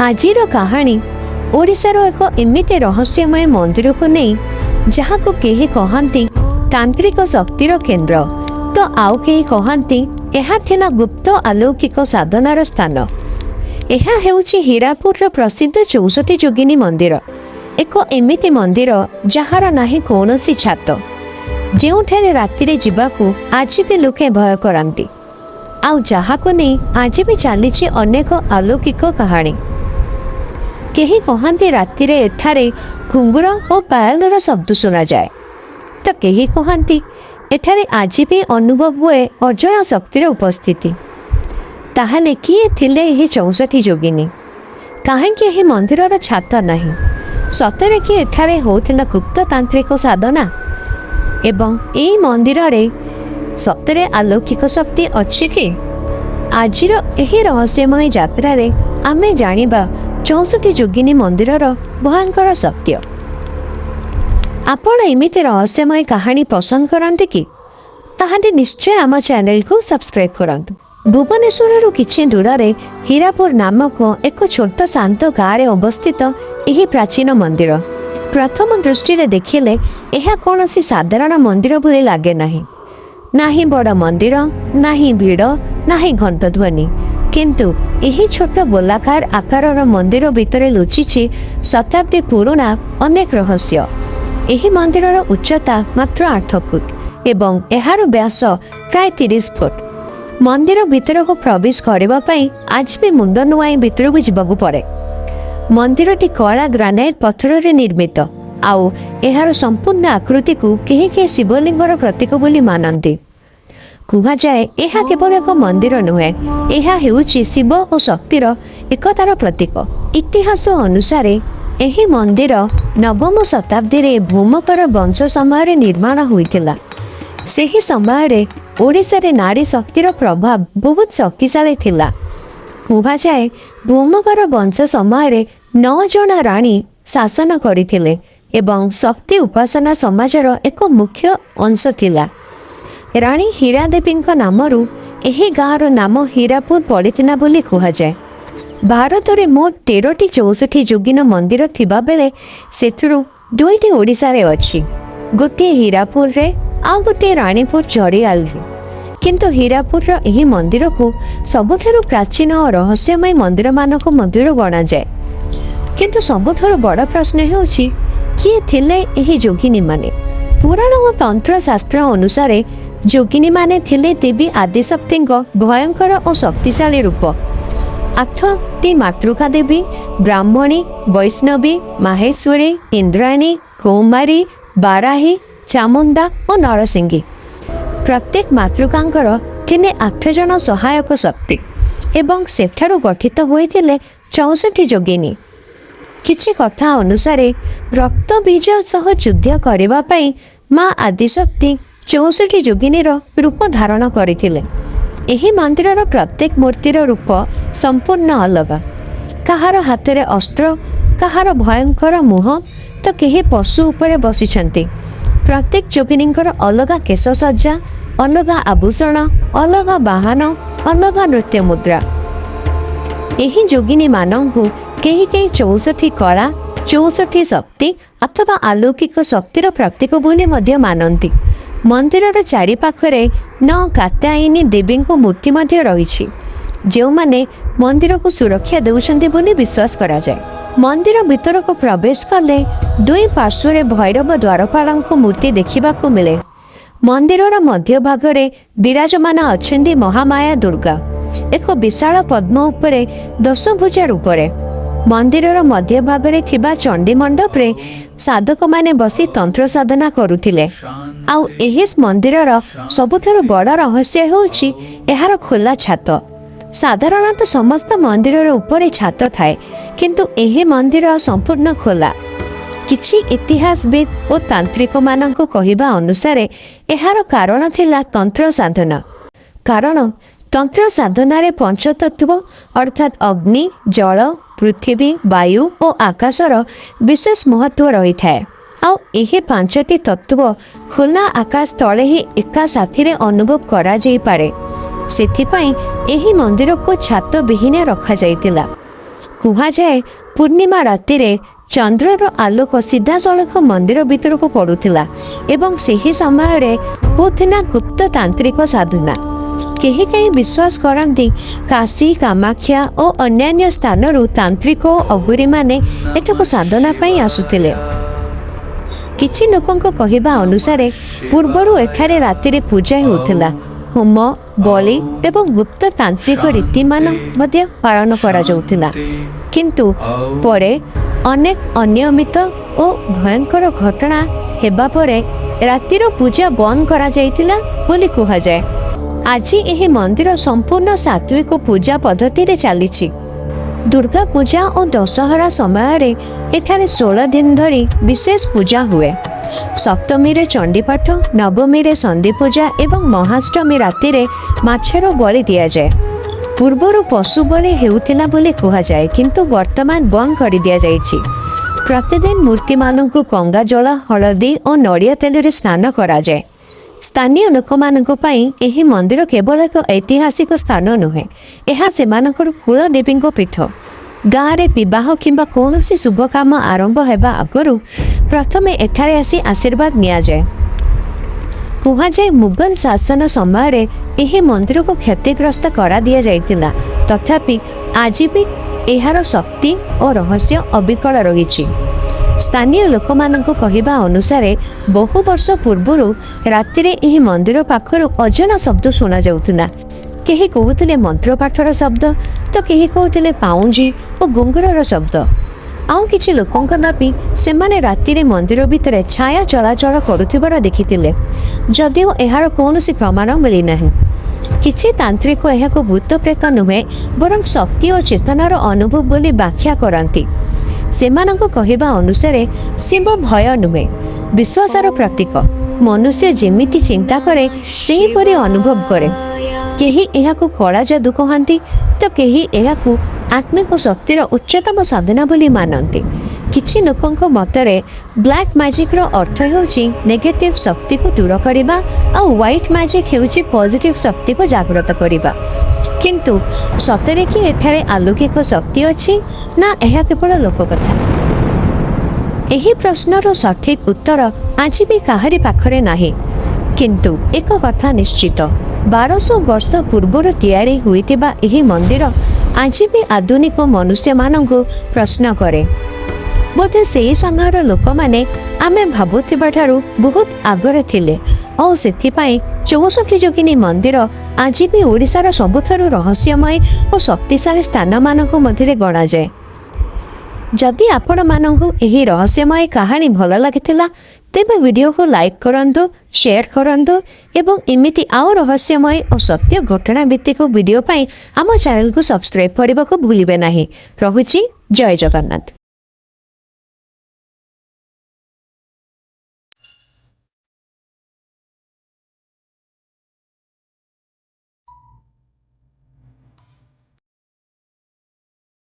ଆଜିର କାହାଣୀ ଓଡ଼ିଶାର ଏକ ଏମିତି ରହସ୍ୟମୟ ମନ୍ଦିରକୁ ନେଇ, ଯାହାକୁ କେହି କହନ୍ତି ତାନ୍ତ୍ରିକ ଶକ୍ତିର କେନ୍ଦ୍ର ତ ଆଉ କେହି କହନ୍ତି ଏହା ଥିଲା ଗୁପ୍ତ ଆଲୌକିକ ସାଧନାର ସ୍ଥାନ। ଏହା ହେଉଛି ହୀରାପୁରର ପ୍ରସିଦ୍ଧ 64 ଯୋଗିନୀ ମନ୍ଦିର। ଏକ ଏମିତି ମନ୍ଦିର ଯାହାର ନାହିଁ କୌଣସି ଛାତ, ଯେଉଁଠାରେ ରାତିରେ ଯିବାକୁ ଆଜି ବି ଲୋକେ ଭୟ କରନ୍ତି, ଆଉ ଯାହାକୁ ନେଇ ଆଜି ବି ଚାଲିଛି ଅନେକ ଆଲୌକିକ କାହାଣୀ। କେହି କହନ୍ତି ରାତିରେ ଏଠାରେ ଘୁଙ୍ଗୁର ଓ ପାୟଲର ଶବ୍ଦ ଶୁଣାଯାଏ ତ କେହି କହନ୍ତି ଏଠାରେ ଆଜି ବି ଅନୁଭବ ହୁଏ ଅଜଣା ଶକ୍ତିର ଉପସ୍ଥିତି। ତାହେଲେ କିଏ ଥିଲେ ଏହି 64 ଯୋଗିନୀ? କାହିଁକି ଏହି ମନ୍ଦିରର ଛାତ ନାହିଁ? ସତରେ କି ଏଠାରେ ହେଉଥିଲା ଗୁପ୍ତ ତାନ୍ତ୍ରିକ ସାଧନା? ଏବଂ ଏହି ମନ୍ଦିରରେ ସତରେ ଆଲୌକିକ ଶକ୍ତି ଅଛି କି? ଆଜିର ଏହି ରହସ୍ୟମୟ ଯାତ୍ରାରେ ଆମେ ଜାଣିବା 64 ଯୋଗିନୀ ମନ୍ଦିରର ଭୟଙ୍କର ସତ୍ୟ। ଆପଣ ଏମିତି ରହସ୍ୟମୟ କାହାଣୀ ପସନ୍ଦ କରନ୍ତି କି? ତାହେଲେ ନିଶ୍ଚୟ ଆମ ଚ୍ୟାନେଲକୁ ସବସ୍କ୍ରାଇବ୍ କରନ୍ତୁ। ଭୁବନେଶ୍ୱରରୁ କିଛି ଦୂରରେ ହୀରାପୁର ନାମକ ଏକ ଛୋଟ ଶାନ୍ତ ଗାଁରେ ଅବସ୍ଥିତ ଏହି ପ୍ରାଚୀନ ମନ୍ଦିର। ପ୍ରଥମ ଦୃଷ୍ଟିରେ ଦେଖିଲେ ଏହା କୌଣସି ସାଧାରଣ ମନ୍ଦିର ଭଳି ଲାଗେ ନାହିଁ। ନାହିଁ ବଡ଼ ମନ୍ଦିର, ନାହିଁ ଭିଡ଼, ନାହିଁ ଘଣ୍ଟଧ୍ୱନି। କିନ୍ତୁ ଏହି ଛୋଟ ଗୋଲାକାର ଆକାରର ମନ୍ଦିର ଭିତରେ ଲୁଚିଛି ଶତାବ୍ଦୀ ପୁରୁଣା ଅନେକ ରହସ୍ୟ। ଏହି ମନ୍ଦିରର ଉଚ୍ଚତା ମାତ୍ର 8 ଫୁଟ ଏବଂ ଏହାର ବ୍ୟାସ ପ୍ରାୟ 30 ଫୁଟ। ମନ୍ଦିର ଭିତରକୁ ପ୍ରବେଶ କରିବା ପାଇଁ ଆଜି ବି ମୁଣ୍ଡ ନୁଆଇଁ ଭିତରକୁ ଯିବାକୁ ପଡ଼େ। ମନ୍ଦିରଟି କଳା ଗ୍ରାନାଇଟ୍ ପଥରରେ ନିର୍ମିତ, ଆଉ ଏହାର ସମ୍ପୂର୍ଣ୍ଣ ଆକୃତିକୁ କେହି କେହି ଶିବଲିଙ୍ଗର ପ୍ରତୀକ ବୋଲି ମାନନ୍ତି। କୁହାଯାଏ, ଏହା କେବଳ ଏକ ମନ୍ଦିର ନୁହେଁ, ଏହା ହେଉଛି ଶିବ ଓ ଶକ୍ତିର ଏକତାର ପ୍ରତୀକ। ଇତିହାସ ଅନୁସାରେ ଏହି ମନ୍ଦିର ନବମ ଶତାବ୍ଦୀରେ ଭୌମକର ବଂଶ ସମୟରେ ନିର୍ମାଣ ହୋଇଥିଲା। ସେହି ସମୟରେ ଓଡ଼ିଶାରେ ନାରୀ ଶକ୍ତିର ପ୍ରଭାବ ବହୁତ ଶକ୍ତିଶାଳୀ ଥିଲା। କୁହାଯାଏ, ଭୌମକର ବଂଶ ସମୟରେ ନଅ ଜଣ ରାଣୀ ଶାସନ କରିଥିଲେ ଏବଂ ଶକ୍ତି ଉପାସନା ସମାଜର ଏକ ମୁଖ୍ୟ ଅଂଶ ଥିଲା। ରାଣୀ ହୀରାଦେବୀଙ୍କ ନାମରୁ ଏହି ଗାଁର ନାମ ହୀରାପୁର ପଡ଼ିଥିଲା ବୋଲି କୁହାଯାଏ। ଭାରତରେ ମୋଟ 13ଟି 64 ଯୋଗିନୀ ମନ୍ଦିର ଥିବାବେଳେ ସେଥିରୁ ଦୁଇଟି ଓଡ଼ିଶାରେ ଅଛି। ଗୋଟିଏ ହୀରାପୁରରେ, ଆଉ ଗୋଟିଏ ରାଣୀପୁର ଜରିଆଲରେ। କିନ୍ତୁ ହୀରାପୁରର ଏହି ମନ୍ଦିରକୁ ସବୁଠାରୁ ପ୍ରାଚୀନ ଓ ରହସ୍ୟମୟ ମନ୍ଦିରମାନଙ୍କ ମଧ୍ୟରୁ ଗଣାଯାଏ। କିନ୍ତୁ ସବୁଠାରୁ ବଡ଼ ପ୍ରଶ୍ନ ହେଉଛି, କିଏ ଥିଲେ ଏହି ଯୋଗିନୀମାନେ? ପୁରାଣ ଓ ତନ୍ତ୍ର ଶାସ୍ତ୍ର ଅନୁସାରେ ଯୋଗିନୀମାନେ ଥିଲେ ଦେବୀ ଆଦିଶକ୍ତିଙ୍କ ଭୟଙ୍କର ଓ ଶକ୍ତିଶାଳୀ ରୂପ। ଆଠଟି ମାତୃକା ଦେବୀ: ବ୍ରାହ୍ମଣୀ, ବୈଷ୍ଣବୀ, ମାହେଶ୍ୱରୀ, ଇନ୍ଦ୍ରାଣୀ, କୌମାରୀ, ବାରାହୀ, ଚାମୁଣ୍ଡା ଓ ନରସିଂହୀ। ପ୍ରତ୍ୟେକ ମାତୃକାଙ୍କର ଥିଲେ ଆଠ ଜଣ ସହାୟକ ଶକ୍ତି ଏବଂ ସେଠାରୁ ଗଠିତ ହୋଇଥିଲେ 64 ଯୋଗିନୀ। କିଛି କଥା ଅନୁସାରେ ରକ୍ତ ବୀଜ ସହ ଯୁଦ୍ଧ କରିବା ପାଇଁ ମା ଆଦିଶକ୍ତି 64 ଯୋଗିନୀର ରୂପ ଧାରଣ କରିଥିଲେ। ଏହି ମନ୍ଦିରର ପ୍ରତ୍ୟେକ ମୂର୍ତ୍ତିର ରୂପ ସମ୍ପୂର୍ଣ୍ଣ ଅଲଗା। କାହାର ହାତରେ ଅସ୍ତ୍ର, କାହାର ଭୟଙ୍କର ମୁହଁ ତ କେହି ପଶୁ ଉପରେ ବସିଛନ୍ତି। ପ୍ରତ୍ୟେକ ଯୋଗିନୀଙ୍କର ଅଲଗା କେଶ ସଜ୍ଜା, ଅଲଗା ଆଭୂଷଣ, ଅଲଗା ବାହନ, ଅଲଗା ନୃତ୍ୟ ମୁଦ୍ରା। ଏହି ଯୋଗିନୀମାନଙ୍କୁ କେହି କେହି 64 କଳା, 64 ଶକ୍ତି ଅଥବା ଆଲୌକିକ ଶକ୍ତିର ପ୍ରତୀକ ବୋଲି ମଧ୍ୟ ମାନନ୍ତି। ମନ୍ଦିରର ଚାରିପାଖରେ ନଅ କାତ୍ୟାୟିନୀ ଦେବୀଙ୍କ ମୂର୍ତ୍ତି ମଧ୍ୟ ରହିଛି, ଯେଉଁମାନେ ମନ୍ଦିରକୁ ସୁରକ୍ଷା ଦେଉଛନ୍ତି ବୋଲି ବିଶ୍ୱାସ କରାଯାଏ। ମନ୍ଦିର ଭିତରକୁ ପ୍ରବେଶ କଲେ ଦୁଇ ପାର୍ଶ୍ୱରେ ଭୈରବ ଦ୍ୱାରପାଳଙ୍କ ମୂର୍ତ୍ତି ଦେଖିବାକୁ ମିଳେ। ମନ୍ଦିରର ମଧ୍ୟଭାଗରେ ବିରାଜମାନ ଅଛନ୍ତି ମହାମାୟା ଦୁର୍ଗା, ଏକ ବିଶାଳ ପଦ୍ମ ଉପରେ ଦଶଭୁଜା ରୂପରେ। ମନ୍ଦିରର ମଧ୍ୟଭାଗରେ ଥିବା ଚଣ୍ଡୀ ମଣ୍ଡପରେ ସାଧକମାନେ ବସି ତନ୍ତ୍ର ସାଧନା କରୁଥିଲେ। ଆଉ ଏହି ମନ୍ଦିରର ସବୁଠାରୁ ବଡ଼ ରହସ୍ୟ ହେଉଛି ଏହାର ଖୋଲା ଛାତ। ସାଧାରଣତଃ ସମସ୍ତ ମନ୍ଦିରର ଉପରେ ଛାତ ଥାଏ, କିନ୍ତୁ ଏହି ମନ୍ଦିର ସମ୍ପୂର୍ଣ୍ଣ ଖୋଲା। କିଛି ଇତିହାସବିତ୍ ଓ ତାନ୍ତ୍ରିକମାନଙ୍କ କହିବା ଅନୁସାରେ ଏହାର କାରଣ ଥିଲା ତନ୍ତ୍ର ସାଧନା। କାରଣ ତନ୍ତ୍ର ସାଧନାରେ ପଞ୍ଚତତ୍ତ୍ୱ ଅର୍ଥାତ୍ ଅଗ୍ନି, ଜଳ, ପୃଥିବୀ, ବାୟୁ ଓ ଆକାଶର ବିଶେଷ ମହତ୍ତ୍ୱ ରହିଥାଏ। ଆଉ ଏହି ପାଞ୍ଚଟି ତତ୍ତ୍ୱ ଖୋଲା ଆକାଶ ତଳେ ହିଁ ଏକା ସାଥିରେ ଅନୁଭବ କରାଯାଇପାରେ। ସେଥିପାଇଁ ଏହି ମନ୍ଦିରକୁ ଛାତ ବିହୀନ ରଖାଯାଇଥିଲା। କୁହାଯାଏ, ପୂର୍ଣ୍ଣିମା ରାତିରେ ଚନ୍ଦ୍ରର ଆଲୋକ ସିଧାସଳଖ ମନ୍ଦିର ଭିତରକୁ ପଡୁଥିଲା ଏବଂ ସେହି ସମୟରେ ହେଉଥିଲା ଗୁପ୍ତ ତାନ୍ତ୍ରିକ ସାଧନା। କେହି କେହି ବିଶ୍ୱାସ କରନ୍ତି, କାଶୀ, କାମାକ୍ଷା ଓ ଅନ୍ୟାନ୍ୟ ସ୍ଥାନରୁ ତାନ୍ତ୍ରିକ ଓ ଅଘୋରୀମାନେ ଏଠାକୁ ସାଧନା ପାଇଁ ଆସୁଥିଲେ। କିଛି ଲୋକଙ୍କ କହିବା ଅନୁସାରେ, ପୂର୍ବରୁ ଏଠାରେ ରାତିରେ ପୂଜା ହେଉଥିଲା। ହୋମ, ବଳି ଏବଂ ଗୁପ୍ତ ତାନ୍ତ୍ରିକ ରୀତିମାନ ମଧ୍ୟ ପାଳନ କରାଯାଉଥିଲା। କିନ୍ତୁ ପରେ ଅନେକ ଅନିୟମିତ ଓ ଭୟଙ୍କର ଘଟଣା ହେବା ପରେ ରାତିର ପୂଜା ବନ୍ଦ କରାଯାଇଥିଲା ବୋଲି କୁହାଯାଏ। ଆଜି ଏହି ମନ୍ଦିର ସମ୍ପୂର୍ଣ୍ଣ ସାତ୍ୱିକ ପୂଜା ପଦ୍ଧତିରେ ଚାଲିଛି। ଦୁର୍ଗା ପୂଜା ଓ ଦଶହରା ସମୟରେ ଏଠାରେ 16 ଦିନ ଧରି ବିଶେଷ ପୂଜା ହୁଏ। ସପ୍ତମୀରେ ଚଣ୍ଡୀପାଠ, ନବମୀରେ ସନ୍ଧି ପୂଜା ଏବଂ ମହାଷ୍ଟମୀ ରାତିରେ ମାଛର ବଳି ଦିଆଯାଏ। ପୂର୍ବରୁ ପଶୁ ବଳି ହେଉଥିଲା ବୋଲି କୁହାଯାଏ, କିନ୍ତୁ ବର୍ତ୍ତମାନ ବନ୍ଦ କରିଦିଆଯାଇଛି। ପ୍ରତିଦିନ ମୂର୍ତ୍ତିମାନଙ୍କୁ ଗଙ୍ଗା ଜଳ, ହଳଦୀ ଓ ନଡ଼ିଆ ତେଲରେ ସ୍ନାନ କରାଯାଏ। ସ୍ଥାନୀୟ ଲୋକମାନଙ୍କ ପାଇଁ ଏହି ମନ୍ଦିର କେବଳ ଏକ ଐତିହାସିକ ସ୍ଥାନ ନୁହେଁ, ଏହା ସେମାନଙ୍କର କୁଳଦେବୀଙ୍କ ପୀଠ। ଗାଁରେ ବିବାହ କିମ୍ବା କୌଣସି ଶୁଭ କାମ ଆରମ୍ଭ ହେବା ଆଗରୁ ପ୍ରଥମେ ଏଠାରେ ଆସି ଆଶୀର୍ବାଦ ନିଆଯାଏ। କୁହାଯାଏ, ମୁଗଲ ଶାସନ ସମୟରେ ଏହି ମନ୍ଦିରକୁ କ୍ଷତିଗ୍ରସ୍ତ କରାଦିଆଯାଇଥିଲା। ତଥାପି ଆଜି ବି ଏହାର ଶକ୍ତି ଓ ରହସ୍ୟ ଅବିକଳ ରହିଛି। ସ୍ଥାନୀୟ ଲୋକମାନଙ୍କ କହିବା ଅନୁସାରେ, ବହୁ ବର୍ଷ ପୂର୍ବରୁ ରାତିରେ ଏହି ମନ୍ଦିର ପାଖରୁ ଅଜଣା ଶବ୍ଦ ଶୁଣାଯାଉଥିଲା। କେହି କହୁଥିଲେ ମନ୍ତ୍ରପାଠର ଶବ୍ଦ ତ କେହି କହୁଥିଲେ ପାଉଁଜି ଓ ଘୁଙ୍ଗୁରର ଶବ୍ଦ। ଆଉ କିଛି ଲୋକଙ୍କ ଦାବି, ସେମାନେ ରାତିରେ ମନ୍ଦିର ଭିତରେ ଛାୟା ଚଳାଚଳ କରୁଥିବାର ଦେଖିଥିଲେ, ଯଦିଓ ଏହାର କୌଣସି ପ୍ରମାଣ ମିଳିନାହିଁ। କିଛି ତାନ୍ତ୍ରିକ ଏହାକୁ ଭୂତ ପ୍ରେତ ନୁହେଁ, ବରଂ ଶକ୍ତି ଓ ଚେତନାର ଅନୁଭବ ବୋଲି ବ୍ୟାଖ୍ୟା କରନ୍ତି। ସେମାନଙ୍କ କହିବା ଅନୁସାରେ, ଶିବ ଭୟ ନୁହେଁ, ବିଶ୍ୱାସର ପ୍ରତୀକ। ମନୁଷ୍ୟ ଯେମିତି ଚିନ୍ତା କରେ, ସେହିପରି ଅନୁଭବ କରେ। କେହି ଏହାକୁ କଳା ଯାଦୁ କହନ୍ତି ତ କେହି ଏହାକୁ ଆତ୍ମିକ ଶକ୍ତିର ଉଚ୍ଚତମ ସାଧନା ବୋଲି ମାନନ୍ତି। କିଛି ଲୋକଙ୍କ ମତରେ ବ୍ଲାକ୍ ମ୍ୟାଜିକ୍ର ଅର୍ଥ ହେଉଛି ନେଗେଟିଭ୍ ଶକ୍ତିକୁ ଦୂର କରିବା ଆଉ ହ୍ୱାଇଟ୍ ମ୍ୟାଜିକ୍ ହେଉଛି ପଜିଟିଭ୍ ଶକ୍ତିକୁ ଜାଗ୍ରତ କରିବା। କିନ୍ତୁ ସତରେ କି ଏଠାରେ ଆଲୌକିକ ଶକ୍ତି ଅଛି, ନା ଏହା କେବଳ ଲୋକକଥା? ଏହି ପ୍ରଶ୍ନର ସଠିକ୍ ଉତ୍ତର ଆଜି ବି କାହାରି ପାଖରେ ନାହିଁ। କିନ୍ତୁ ଏକ କଥା ନିଶ୍ଚିତ, 1200 ବର୍ଷ ପୂର୍ବରୁ ତିଆରି ହୋଇଥିବା ଏହି ମନ୍ଦିର ଆଜି ବି ଆଧୁନିକ ମନୁଷ୍ୟମାନଙ୍କୁ ପ୍ରଶ୍ନ କରେ। ବୋଧେ ସେହି ସମୟର ଲୋକମାନେ ଆମେ ଭାବୁଥିବା ଠାରୁ ବହୁତ ଆଗରେ ଥିଲେ। ଆଉ ସେଥିପାଇଁ 64 ଯୋଗିନୀ ମନ୍ଦିର ଆଜି ବି ଓଡ଼ିଶାର ସବୁଠାରୁ ରହସ୍ୟମୟ ଓ ଶକ୍ତିଶାଳୀ ସ୍ଥାନମାନଙ୍କ ମଧ୍ୟରେ ଗଣାଯାଏ। ଯଦି ଆପଣମାନଙ୍କୁ ଏହି ରହସ୍ୟମୟ କାହାଣୀ ଭଲ ଲାଗିଥିଲା, ତେବେ ଭିଡ଼ିଓକୁ ଲାଇକ୍ କରନ୍ତୁ, ସେୟାର କରନ୍ତୁ ଏବଂ ଏମିତି ଆଉ ରହସ୍ୟମୟ ଓ ସତ୍ୟ ଘଟଣା ଭିତ୍ତିକ ଭିଡ଼ିଓ ପାଇଁ ଆମ ଚ୍ୟାନେଲକୁ ସବସ୍କ୍ରାଇବ୍ କରିବାକୁ ଭୁଲିବେ ନାହିଁ। ରହୁଛି, ଜୟ ଜଗନ୍ନାଥ।